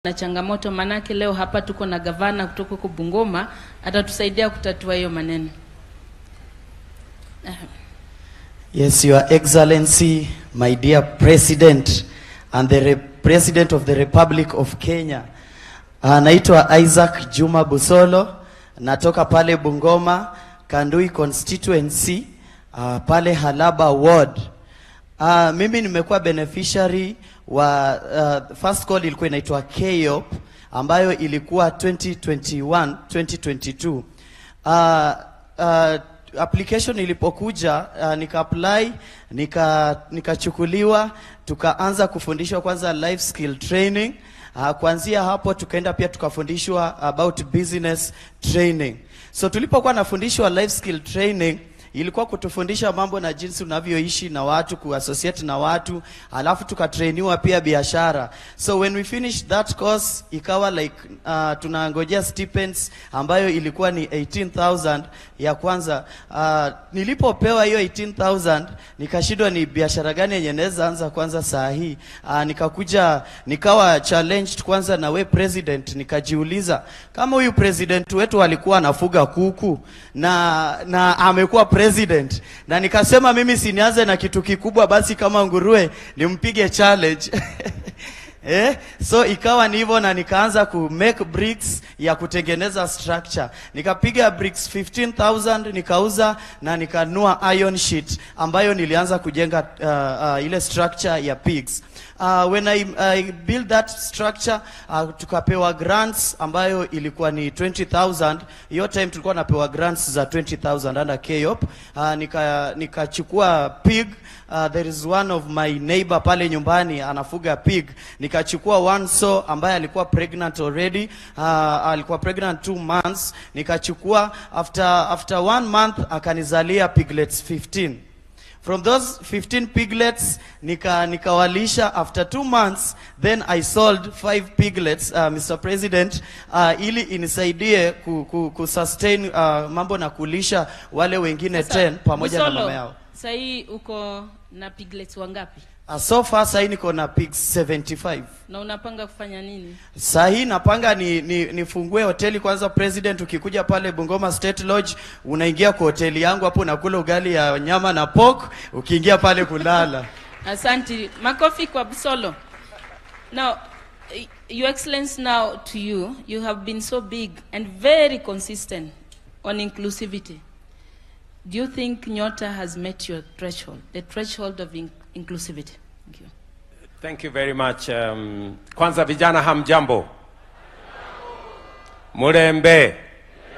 Na changamoto, manake leo hapa tuko na gavana kutoka huko Bungoma, atatusaidia kutatua hiyo maneno. Yes, Your Excellency, my dear President and the President of the Republic of Kenya. Naitwa Isaac Juma Busolo, natoka pale Bungoma, Kandui constituency, pale Halaba ward. Mimi nimekuwa beneficiary wa first call ilikuwa inaitwa KYEOP ambayo ilikuwa 2021 2022. Application ilipokuja, nika apply, nikachukuliwa, tukaanza kufundishwa kwanza life skill training. Kuanzia hapo tukaenda pia tukafundishwa about business training. So tulipokuwa nafundishwa life skill training, ilikuwa kutufundisha mambo na jinsi unavyoishi na watu, kuassociate na watu, alafu tukatrainiwa pia biashara. So when we finished that course, ikawa like tunangojea stipends ambayo ilikuwa ni 18,000 ya kwanza. Nilipopewa hiyo 18,000, nikashindwa ni biashara gani yenye naweza anza kwanza saa hii. Nikakuja nikawa challenged kwanza na we President, nikajiuliza kama huyu president wetu alikuwa anafuga kuku na amekuwa president, na nikasema mimi sinianze na kitu kikubwa basi kama nguruwe, nimpige challenge. So ikawa ni hivyo na nikaanza ku make bricks ya kutengeneza structure. Nikapiga bricks 15,000, nikauza na nikanunua iron sheet ambayo nilianza kujenga ile structure ya pigs. When I built that structure, tukapewa grants ambayo ilikuwa ni 20,000. Hiyo time tulikuwa napewa grants za 20,000 under KYEOP. Nikachukua pig. There is one of my neighbor pale nyumbani anafuga pig. Nikachukua one sow ambaye alikuwa pregnant already. Alikuwa pregnant 2 months. Nikachukua after one month akanizalia piglets 15. From those 15 piglets, nikawalisha after 2 months, then I sold five piglets, Mr. President, ili inisaidie ku sustain mambo na kulisha wale wengine Sasa, 10 pamoja na Busolo, mama yao. Sahii uko na piglets wangapi? So far sahii niko na pigs 75. Na unapanga kufanya nini? Saa hii napanga nifungue hoteli kwanza. President, ukikuja pale Bungoma State Lodge, unaingia kwa hoteli yangu hapo, unakula ugali ya nyama na pork, ukiingia pale kulala. Asante. Makofi kwa Busolo. Now, Your Excellency, now to you, you have been so big and very consistent on inclusivity. Do you think Nyota has met your threshold, the threshold of inclusivity? Thank you. Thank you very much. Kwanza vijana hamjambo. Mulembe.